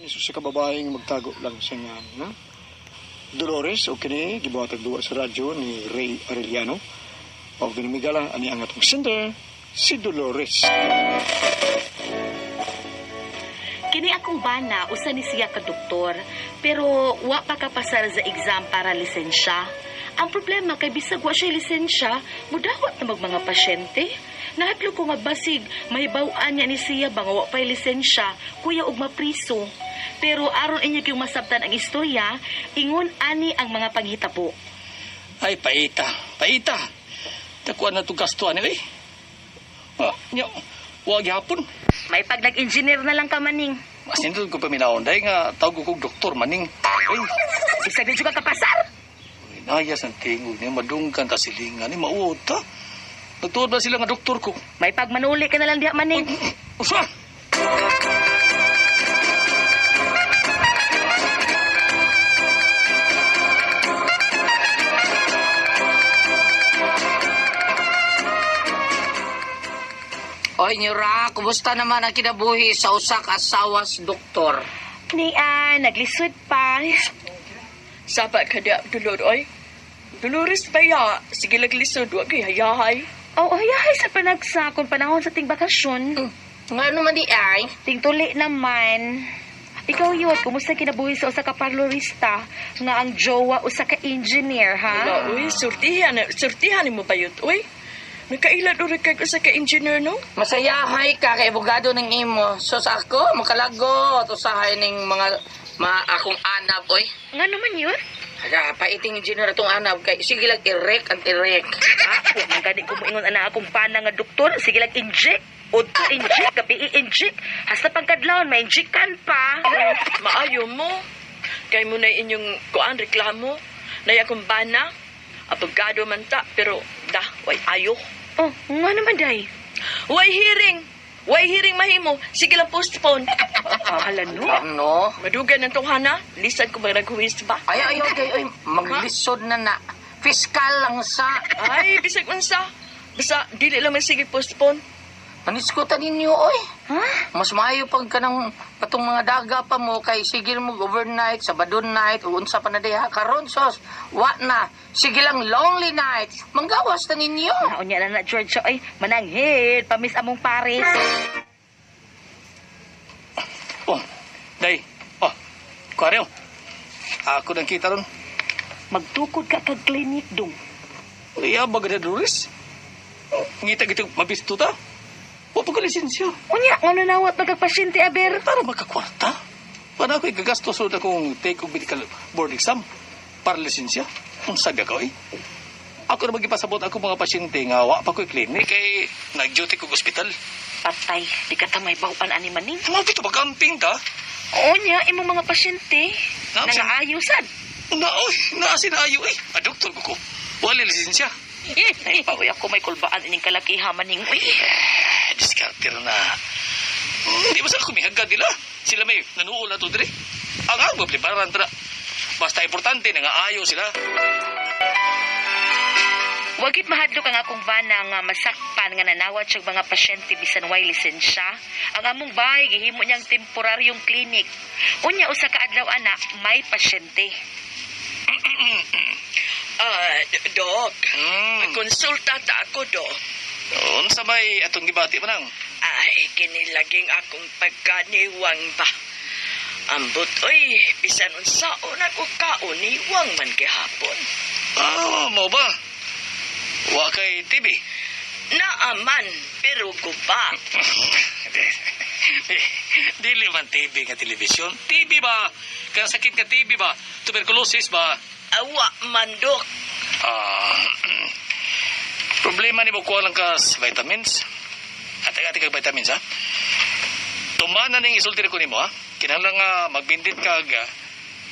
Isu sa kababaeng magtago lang sa nga na. Dolores o kini gibuhatag duwa sa radyo ni Ray Arellano. O ginimigala ani ang atong sender si Dolores. Kini akong bana, usa ni siya ka doktor, pero wa pa kapasar sa exam para lisensya. Ang problema kay bisag wa siya lisensya, mudawat na mag mga pasyente. Nahadlok ko nga basig, mahibaw-an niya ni siya ba nga wa pa'y lisensya, kuya og mapriso. Pero aron inyo kyung masabtan ang istorya, ingon ani ang mga panghitabo. Ay, paita. Paita. Takuan na itong gastuan nila eh. Ah, nya, wag hapon. May pag nag-engineer na lang ka maning. Mas nindot ko paminawon dahil nga tawag ko kog doktor maning. Ay, Bisag di jud ka kapasar. nayas ang tingog niya, madunggan ta silingan ni mauod ta. Nagtuod ba sila nga doktor ko? May pag manuli ka na lang diha maning. Usa! Oy, Nyura, kumusta naman ang kinabuhi sa usa ka asawas doktor? Niya, naglisod pa. Saba ka di, Dolor, oy. Dolores ba ya? Sige laglisod, wa kay hayahay. Oo, oh, hayahay sa panagsa kung panahon sa ting bakasyon. Nga naman di ay? Ting tuli naman. Ikaw yun, kumusta kinabuhi sa usa ka parlorista nga ang jowa usa ka engineer, ha? Wala, oy, surtihan, surtihan mo bayot, oy. Nakaila rin kay usa ka engineer, no? Masayahay ka kay abogado ng imo. So sa ako, makalagot usahay ning mga ma akong anab oy. Nga naman yun? Aga, paiting engineer atong anab kay sige lang irek ang irek. Ah, wa man gani ko moingon ana akong pana nga doktor, sige lang inject. Udto inject, gabi i-inject. Hasta pagkadlawon, ma-injectan pa. Maayo mo. Kay mo na inyong kuan reklamo. Nay akong bana. Abogado man ta, pero da, way ayo. Oh, nga naman, day. Way hearing. Way hearing mahimo. Sige lang postpone. Ah, hala no. Ano? Madugay ng tunghana. Lisan ko ba naghuwis ba? Ay ay ay ay, maglisod na na. Fiskal lang sa. Ay, bisag unsa. Basta dili lang man sige postpone. Paniskutan ninyo oy. Ha? Mas maayo pag kanang katong mga daga pa mo kay sigil mo overnight, Sabado night, o unsa pa na diha karon sos. Wa na. Sige lang lonely night. Manggawas na ninyo. Naunya na na, George. Ay, mananghid. Pamis among Paris. Oh, day. Oh, kuwari oh. Ako nang kita ron. Magtukod ka kag clinic dong. Iya, baga na Dolores. Ngita gito, mabisto ta. Wa pa ko lisensya. Unya, ngano nawat magkapasyente, aber? Para magkakwarta. Para ako igagastos sa akong take og medical board exam para lisensya. Ang saga ko eh. Ako na magipasabot ako mga pasyente nga wa pa ko'y clinic kay nag-duty ko ospital. Patay, di ka ta may bawaan ani maning. Mga pito ba camping ta? Unya, imong mga pasyente. Nangaayusan. Na oy, naa sinayo eh. A doktor ko ko. Wala lisensya. Ay, pauwi ako may kulbaan ining kalakiha maning. Uy, Eh, diskarte na. Di ba sila kumihagad nila? Sila may nanuol na to dire. Ang ang mablibaran ta na. Basta importante na nga ayo sila. Wagit mahadlok ang akong bana nga masakpan nga nanawat siyang mga pasyente bisan way lisensya. Ang among bahay gihimo niyang temporaryong clinic. Unya usa ka adlaw ana may pasyente. Ah, Dok. Hmm. Konsulta ta ako, Dok. Unsa may atong gibati man ang? Ay, kinilaging akong pagkaniwang ba. Ambot, oy, bisan unsaon ako kauniwang man gihapon. Ah, mo ba? Wa kay TV. Naaman, pero guba. Dili man TV nga telebisyon. TV ba? Kaya sakit nga TV ba? Tuberculosis ba? Awa man, Dok. Ah, problema ni mo kuha lang ka sa vitamins. Ate-ate kag vitamins, ha? Tumana ning isulti ko nimo, ha? Kinahanglan nga magbindit kag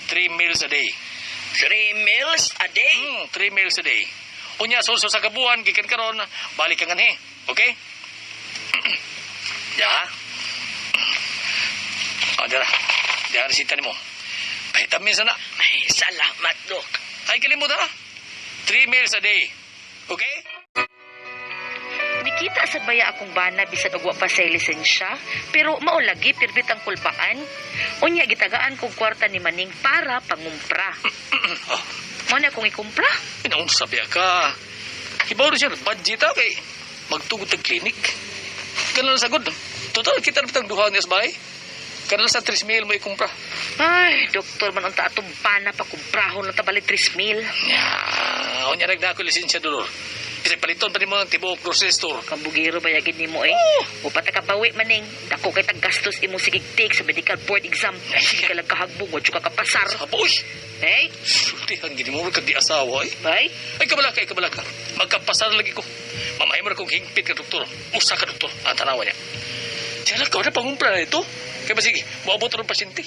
3 meals a day. 3 meals a day? 3 meals a day. Unya sulso sa kabuan gikan karon, balik ka nganhi. Okay? Ya. Ah, dara. Dara resita nimo. Vitamins na na. Ay, salamat, Dok. Ay kalimot ha. 3 meals a day. Okay? Nikita sa sad baya akong bana bisan og wa pa sa lisensya, pero mao lagi pirbit ang kulbaan. Unya gitagaan kog kwarta ni Maning para pangumpra. Oh, Mo na akong ikumpra. inaunsa biya ka. Ibaw rin siya, budget ha, kay magtugod tag clinic. Kanal sa good. Total, kita na bitang duha niya sa bahay. Kanal sa 3 mil mo ikumpra. Ay, doktor man unta atong bana pa kumprahon lang ta balik 3,000. Nya, unya nagda ko lisensya, Dolor. Kasi paliton pa nimo ang tibuok grocery store. Kambugiro ba yagid nimo eh? Upat ka bawi maning. Dako kay tag gastos imong sigig take sa medical board exam. Sige ka lang kahagbong, wa jud ka kapasar. Sabo, uy! Hey, Sultihan, gini mo kag di asawa, eh. bay. Ay, kabalaka, ay, kabalaka. Magkapasar lagi ko. Mamay mo na kong hingpit ka, doktor. Usa ka, doktor. Ang tanawa niya. Siya lang, na pangumpra na ito. Kaya ba, sige, maabot na ng pasyente.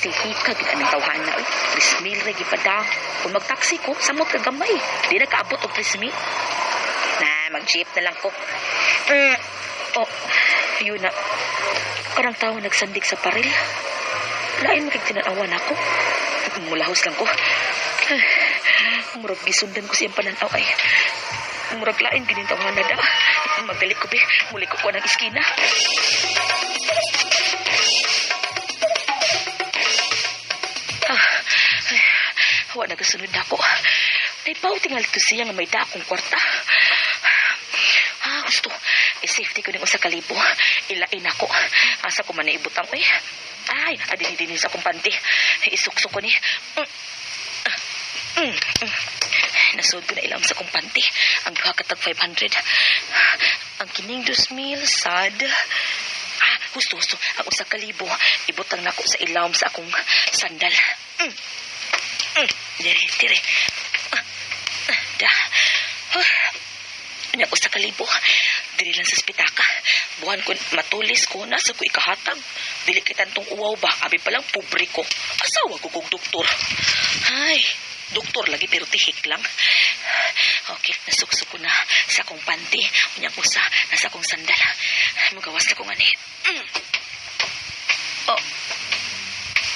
Tihika gid anang tawhana oy. 3,000 ra gipada. Kung magtaksi ko, samot ka gamay. Di na kaabot og 3,000. Na, mag-jeep na lang ko. Oh, yun na. Karang tao nagsandig sa paril. Lain mo kay tinanawan ako. Mulahos lang ko. Murag gisundan ko siyang pananaw ay. Murag lain gining tawhana da. Magdali ko be, muli ko ko ng iskina. Ah, ay, wa nagasunod na ako. Naipaw tingal to siya nga may dakong kwarta. Ah, gusto. I-safety ko ning usa ka libo. Ilain ako. Asa ko man naibutang oy. Ay, adini dinhi sa akong panty. Isuksok ko ni. Ah, Nasud ko na ilam sa akong panty. Ang duha ka tag 500. Ang kining 2,000 sad. Ah, gusto, gusto. Ang 1,000. Ibutang nako sa ilawom sa akong sandal. Dire, dire. Ah, ah, da. Ah. Nya 1,000. Diri lang sa spitaka. Buhan ko matulis ko nasa ko ikahatag. Dili kay tantong uwaw ba? Abi pa lang pobre ko. Asawa ko kog doktor. Ay, doktor lagi pero tihik lang. Okay, nasuksok ko na sa akong panty. Unya ko sa nasa akong sandal. Magawas na ko nga ni. Oh.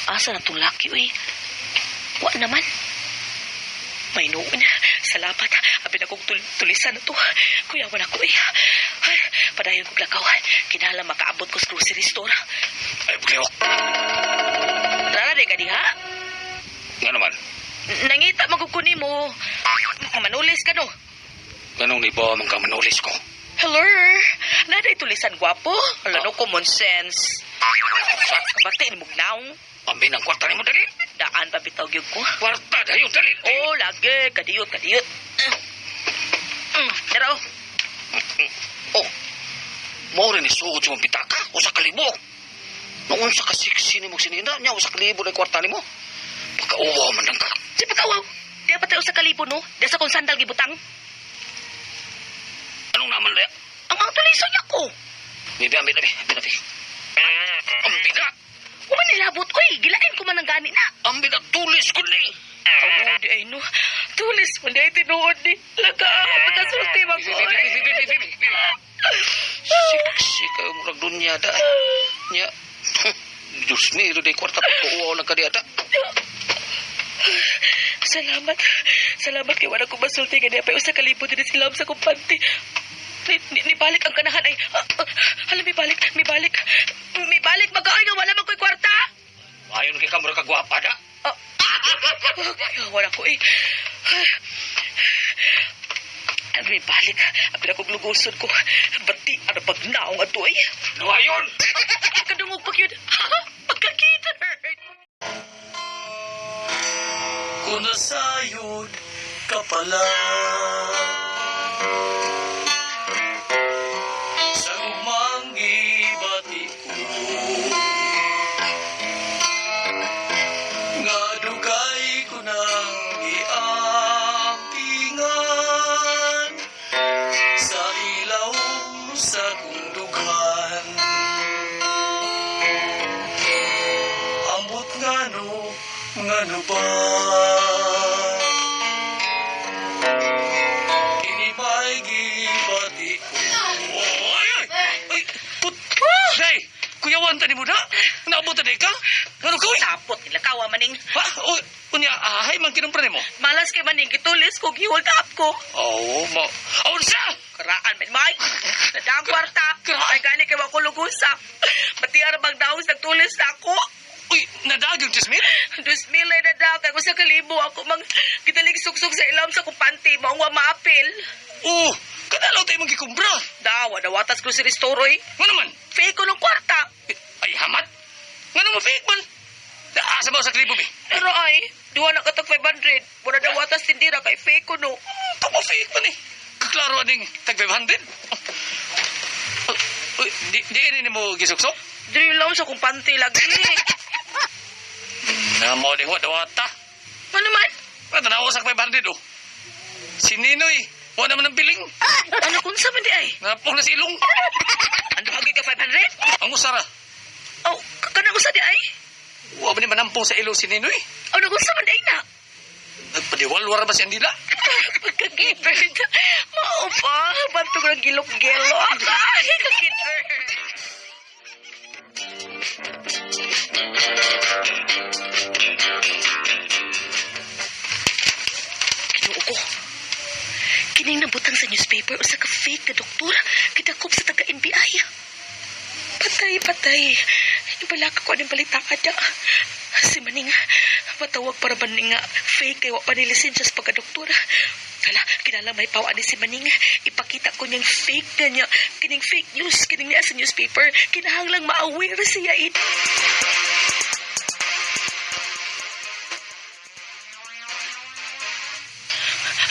Asa na tong laki uy? Wa naman. May noon. Salamat. Abi na kong tulisan na to. Kuyawan ako eh. Ay, padayon kong lakaw. Kinahanglan makaabot ko sa grocery store. Ay, buklewak. Rara di ka diha. Nga naman, Nangita maguguni mo. Manulis ka no. ganong ni ba man ka manulis ko? Hello. Naday tulisan gwapo. Wala no common sense. Kabati ni mugnaong. Ambi ng kwarta nimo dali. Daan pa bitaw gyud ko. Kwarta dayon dali. Oh, lagi. Kadiyot, kadiyot. Dara oh. Oh. Mao rin isuod sa mong pitaka, 1,000. Noon sa kasiksi ni mo sinina, nya 1,000 na kwarta nimo. Pagkauwaw man lang ka. Di pagkawaw. Di pa tayo 1,000 no? Di sa kong sandal gibutang. Anong naman laya? Ang tulisan niya ko. Bibi, ambi na, ambi na, ambi na. Uma nilabot, oy. Gilain ko man ang gani na. Ambi na, tulis ko ni. Oo, di ay no. Tulis mo di ay tinuod ni. Laga, pagkasulti ba ko. Siksi kayo murag dunya da. Nya. Diyos mio, di kwarta pagkauwaw lang ka di ata. Salamat. Salamat kay wala ko masulti nga di pa 1,000 din sila sa kong panty. Ni balik ang kanahan ay. Hala, mi balik, mi balik. Mi balik mag-ay nga wala man ko'y kwarta. Ayon kay kamura kagwapa da. Ah, wala ko eh. Ay, may balik. Abi na kong lugusod ko. Bati, ano pag naong ato eh. Nuayon! Kadungog pag yun. Pagkakita. Kung nasayod ka pala sa gugmang gibati ko nga dugay ko nang giampingan sa ilaw sa kong dughan ambot ngano ngano ba kini ba'y gibati ko? Ay, ay, ay, put, day, kuyawan ta ni mo na? Naabot ta di ka? Ano ka, uy? Sapot, nilakawa maning. Ha? Uy, Unya, ahay man kinumpra nimo. Malas kay Maning, gitulis ko, gihold up ko. Oh, mo. Unsa? Karaan man, Mike. Nadang kwarta. Karaan. Ay, gani kay wa ko lugusa. Pati arabang daos, nagtulis na ako. Uy, nadaag yung 3,000? 2,000 ay nadaag. Kay usa ka libo ako mang gitalig suksok sa ilam sa kupante. Maong wa maapil. Oh, kadalaw tayo mong gikumpra. Dawa, nawatas ko si Restoroy. Nga naman? Fake ko ng kwarta. Ay, hamat. Nga naman fake man. Asa ba sa klibo, be? Pero ay, duha na katag 500. Wala nawatas tindira kay fake ko no. Tama fake man eh. Kaklaro aning tag 500. Uy, di ini mo gisuksok? Diri lang sa kumpante lagi. Na mo di wa dawata. Ano man? Tanaw sa 500 oh. Si Ninoy, wa naman ang piling. Ano kung sa man di ay? Napong na si ilong. Ano hagi ka 500? Ang usara. Oh, kanang usa di ay? Wa ba ni manampong sa ilong si Ninoy? Ano kung sa man di ay na? Nagpadiwalwar ba si Andila? Pagkakiperd. Mao pa. Bantog ng gilok-gelo. Ay, kakiperd. Ginoo ko. Kining nabutang sa newspaper usa ka fake na doktor gidakop sa taga NBI. Patay, patay. Wala ka ko anong balita ka da. Si Maning, matawag para ba ni nga fake kay wa pa ni lisensya sa pagkadoktora. Hala, kinala may pawaan ni si Maning. Ipakita ko niyang fake na niya. Kining fake news, kining niya sa newspaper. Kinahanglang ma-aware siya it.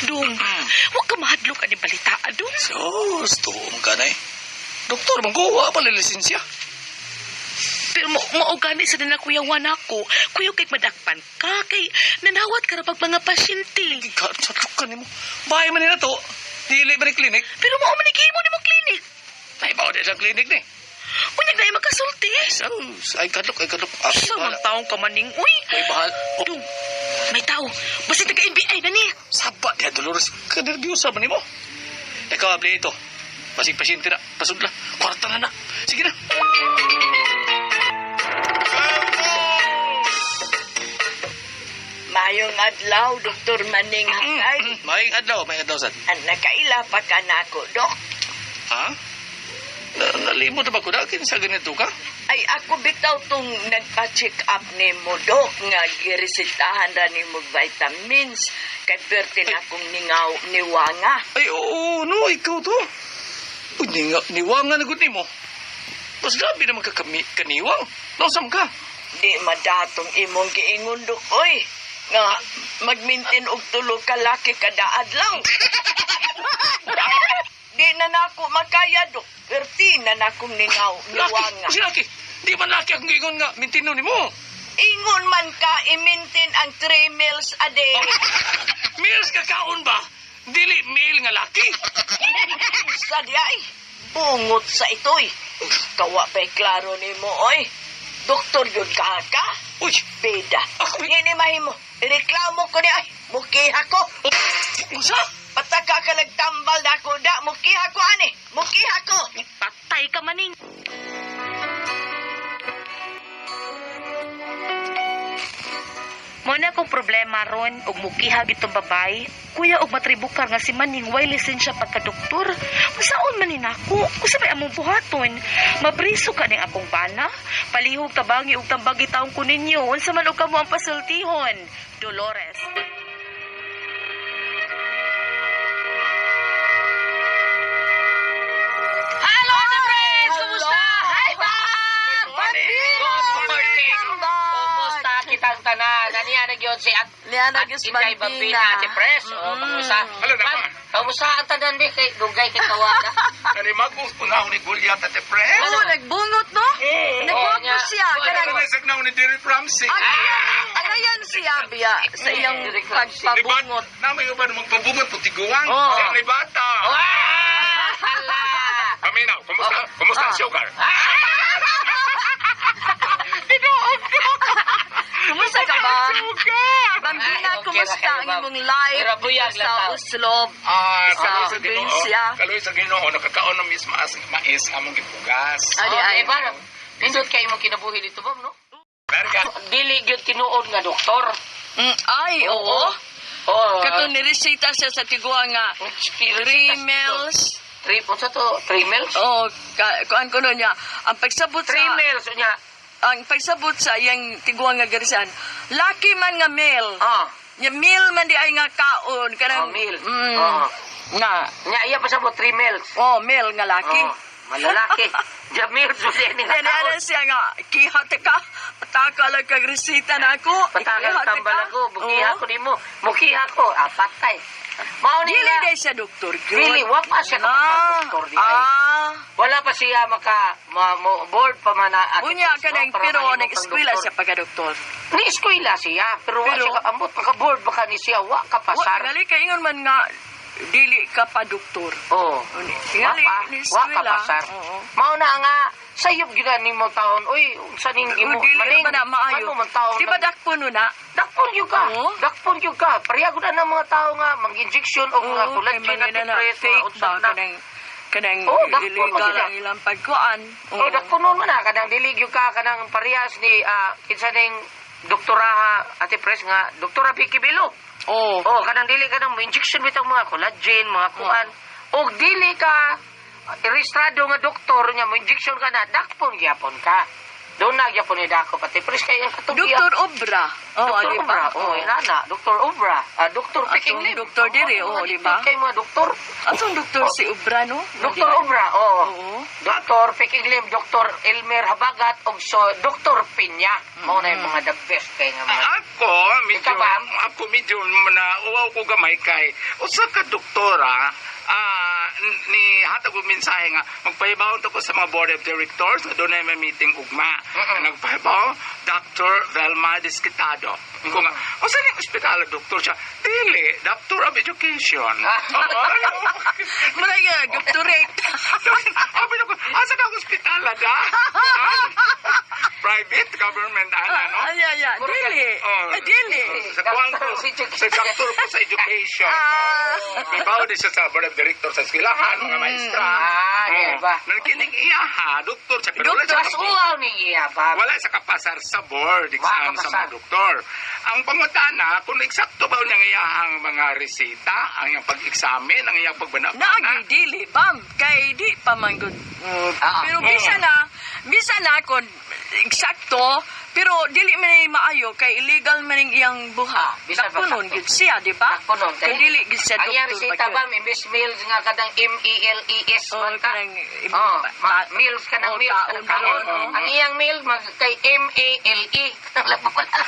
Dong, huwag ka mahadlok ani balita, Dong. Sus, tuong ka na eh. Doktor, man ko, wa pa lisensya. Pero mao gani sa nila kuya Juan ako. Kuya kay madakpan ka kay nanawat ka ra pag mga pasyente. Ka, ka nimo. Bahay man nila to. Dili ba ni clinic? Pero mao man gihimo nimo clinic. Ay, bao di sa clinic ni. Unyag na makasulti. Sus, ay kadlok, ay kadlok. Ako, Sa bahala. man taong ka maning uy. Ay, bahal. Oh, Dong, may tao. Basta taga NBI na ni. saba diha, Dolores. Kanervyosa man nimo. Ikaw, abli ito. Basig pasyente na. Pasudla. Kwarta na na. Sige na. Mayong adlaw, Dr. Maning Hangay. Maayong adlaw, maayong adlaw sad. Ang nakaila pa ka nako, Dok. Ha? Nalimot na ba ko na? Kinsa ganito ka? Ay, ako bitaw tong nagpa-check up ni mo, Dok, nga giresetahan ra ni mo vitamins. Kay perte na akong ningaw niwanga. Ay, oo, no, ikaw to. Uy, niwangan na gud nimo. Mas grabe naman ka kaniwang. Nausam ka. Di madatong imong giingon, Dok, oy. Nga mag-maintain og tulo ka laki kada adlaw. Di na nako makaya, Dok. Perti na nakong ningaw niwanga. Laki, si laki. Di man laki akong giingon nga, mintino nimo. Ingon man ka, i-maintain ang 3 meals a day. Meals ka kaon ba? Dili meal nga laki. Sa di ay, bungot sa itoy. Kawa pa'y klaro ni mo, oy. Doktor yun ka ka. Uy, Beda. Ako, eh. Ngini mahimo. Reklamo ko ni ay. Mukiha ko. unsa? Pataka ka nagtambal na ako da. Mukiha ko ani. Mukiha ko. Patay ka maning. Mo na akong problema ron og mukiha gitong babay. Kuya og matribukar nga si Maning way lisensya pagkadoktor. Masaon man ni nako? Usa may among buhaton? Mabriso ka ning akong bana? Palihog tabangi og tambagi taong ko ninyo. Unsa man og kamo ang pasultihon? Dolores. Hello, the friends! Kumusta? Hi, Bob! Good morning! Kumusta kitang tanan? Aniya na gyud si at Niana at gyud si Inday Bambina. Bambina, Ate Pres. O, kamusta? Hello, Ma'am, naman. kamusta ang tanan ni kay dugay kay kawada? Kani magungunaw ni Goliath at Pres. Oo, nagbungot, no? Nagbungot Oo, siya. niya. Kanang, Kanang na ni Derek Ramsey. Agayan siya, Bia, sa iyang Derek Ramsey. pagpabungot. Na may uban magpabungot putiguan. Oo. Siya ni bata. Wah! Hala! Paminaw, kumusta? Kumusta ang sugar? Kumusta ka ba? Bambina, Ay, okay kumusta ra kayo, ang ma'am. imong life Pero buyag lang sa tao. Oslo? Ah, Sa kaloy sa Ginoo. probinsya. Kaloy sa Ginoo nakakaon ng misma as mais among gipugas. Adi, Okay, ay. ba? Nindot kayo mo kinabuhi dito, Bob, no? Berga. Dili gyud tinuod nga doktor. Ay, oo. Oo. Katong niresita siya sa tiguang nga 3 mils. Three, unsa to? 3 mils? Oh, kuan ko nun niya. Ang pagsabot sa 3 mils, unya. Ang pagsabot sa iyang tiguang nga garisan, laki man nga meal. Ah. Nya meal man di ay nga kaon kanang Oh, meal. Mm, Nga. Nya iya pasabot 3 mils. Oh, meal nga laki. Oh, malalaki. Ja mils unya ni nga Then kaon. ana siya nga kiha ta ka, pataka lang kag resita na ako. Patagal Ikiha ta tambal ka. ako, mukiha Oo. ko nimo. Mukiha ko, ah, patay. Mao ni Dili nga, day siya doktor gyud. Dili, wa pa siya kapasar doktor di ay. Ah. Wala pa siya maka ma, mo, board pa man na ate Unya Pres, no, kanang para pero mahimong kang nag-eskwela doktor. siya pagka-doktor. Ni eskwela siya, pero wa Pero- siya ambot maka board baka ni siya wa Wa kapasar. tingali kay ingon man nga dili ka pa doktor. Oh. Uni, Wa tingali pa, ni wa eskwela. kapasar. Oo. Mao na nga sayop gyud na nimo taon. Uy, unsa ning imo O, dili ba na maayo? Ano man taon? Di ba dakpo no na? Dakpon gyud ka. Oo. Dakpon gyud ka. Pareha gud na mga tao nga mag-injection og mga Oo, kay collagen mga at na na, press, mga fake unsa ba na. kanang kanang Oo, dakpo man illegal gyud na. ang ilang pagkuan. Oh, dakpon nun man na kanang dili gyud ka kanang parehas ni kinsa ning doktora Ate Pres nga Doktora Vicky Belo. Oo. Oh, kanang dili ka nang mo injection bitang mga collagen, mga kuan. Og dili ka rehistrado nga doktor nya mo injection ka na, dakpon gyapon ka. Doon na gyapon ni dako pati pres kay ang katong Doktor Obra. Oo, Doktor di ba? Obra. Oh, inana, Doktor Obra. Ah, Doktor Atong Peking Lim. doktor diri, Oo, oo, mga di ba? Kay mga doktor. Atong doktor si Obra no? Doktor Obra, oo. Oo. Doktor Peking Lim, Doktor Elmer Habagat og so Doktor Pinya. Mao na yung mga the best kay nga mga. Ako, medyo, Ikaw ba? ako medyo na uwaw ko gamay kay usa ka doktora ni hatag og mensahe nga magpahibaw to ko sa mga board of directors na doon may meeting ugma. Nagpahibaw Dr. Velma Disquitado. Ko nga, usa ni ospital doktor siya? Dili, Doctor of Education. Oo. Mura nga, doctorate. Sabi ko, asa ka ospital da? Private government ana no? Ay, ay, ay. Dili. Oh. Eh, dili. Sa kuwan ko, sa doctor ko sa education. May bawo din siya sa board of director sa eskwelahan, mga maestra. Ah, di ba? Nagkining iya ha, doktor siya. Pero wala siya, Mas uwaw ni iya ba? wala sa kapasar sa board exam Wala sa kapasar. mga doktor. Ang pangutana, kung eksakto ba niyang iyahang mga reseta, ang iyang pag-examine, ang iyang pagbana. Naagi dili bam kay di pa man gud. Ah. Pero bisa na kon eksakto pero dili man ni maayo kay illegal man ning iyang buha. Ah, bisan pa Dakponon sakto. gid siya, di ba? Dakponon, kay- Kung dili gid siya Ang iyang doktor. reseta ba, imbes meals nga kadang MELES Oh, man ka. kanang Oh, meals ka ng Oh, meals ka taon ng kaon. kaon, oh. Ang iyang meal mag kay MALE.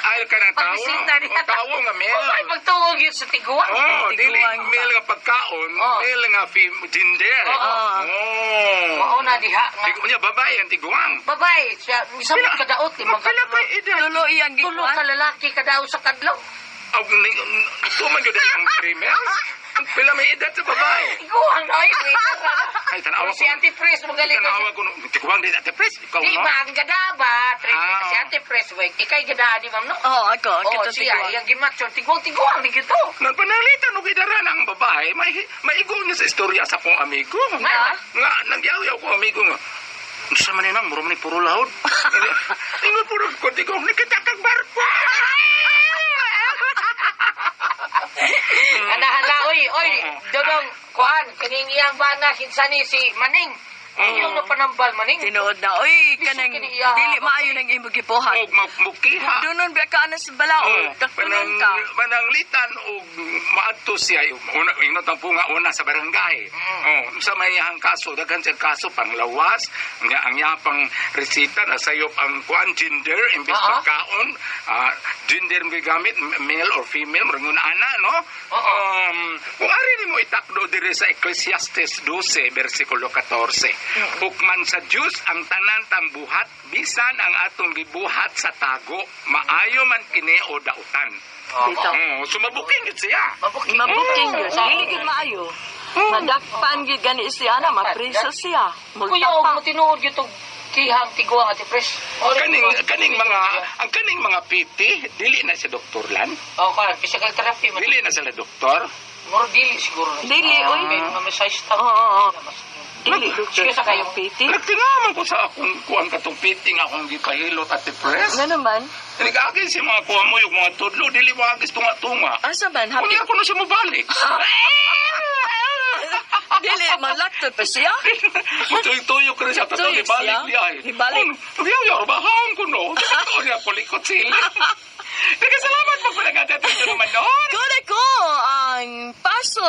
Ay, ka ng tao. Pagbisita niya. Tao nga male. Oh, ay pagtuog yun sa tiguan. Oh, dili Tiguang ba? male nga pagkaon, Oh. male nga gender. Oo. Oh. Mao na diha nga. Tigu niya babae ang tiguang. Babae, siya, misamo kadaot ni mga Pila kay edad? Tulo iyang tulo gikuan. ka lalaki kadaot sa kadlaw. Aw tuman gyud ang females. Ang pila may edad sa babae. Tiguan na ay. Ay tanawa ko. Si Auntie Pres magaling na Tanawa ko no, tiguang din Ate Pres, ikaw Di no. ba ang gada ba? Ah. Si Auntie Pres, wait, ikay gada di ma'am no? Oh, ako, Oh, katong siya, tiguang. iyang gimatcho, tiguang tiguang di gito. Nagpanalitan og idaran ang babae, may maigo niya sa istorya sa akong amigo. Nga? Nga nagyaw-yaw ko amigo nga. Unsa man nang mura man ni puro lahod. Ingon puro ko tigong nakita kag barko. Anahala, oy, oy, Dodong, kuan, kining iyang bana, kinsa ni si Maning. Inyong napanambal, Maning. Tinuod na, oy, Bisag kanang kini iya. dili maayo nang imong gibuhat. Og magmukiha. Dunon ba ka na sa balaod, dakponon ka. Mananglitan og maadto siya una ingon ang po nga una sa barangay. Oh, sa may iyang kaso daghan siya kaso panglawas, nga ang iya pang resita na sayop ang kuan gender imbes Oo. pagkaon, gender ang gigamit male or female murag ana no. Oo. Kung ari nimo itakdo diri sa Ecclesiastes 12 bersikulo 14. Hukman sa Dios ang tanan tang buhat bisan ang atong gibuhat sa tago, maayo man kini o dautan. Bitaw. Oh, so mabuking gid siya. Mabuking. Mabuking yun. Dili gid maayo. Madakpan gid gani siya na mapriso siya. Kuya, Multa og pa. mo tinuod gyud tong kihang tiguang Ate Pres. Kaning kaning mga ang kaning mga PT dili na si Doktor Lan. Oh, kuan, physical therapy man. Dili na sila doktor. Muro dili siguro na. Dili, oy. May mga massage tao. Oo, oo. Dili, doktor. Sige sa kayo. Piti. Nagtingaman ko sa akong kuan katong piti nga akong gipahilot at depressed. Nga naman. Nag-akin si mga kuha mo yung mga tudlo, dili mo agis tunga-tunga. Asa man, happy. Unya ako na siya mabalik. Dili, malaktot pa siya. Mutuyo-tuyo ko rin siya, tatong Tuyok ibalik siya? niya. Eh. Ibalik. Ano, bahang ko no. Ito niya kulikot sila. Nagkasalamat po pala natin ito naman noon. Kuda ko ang paso.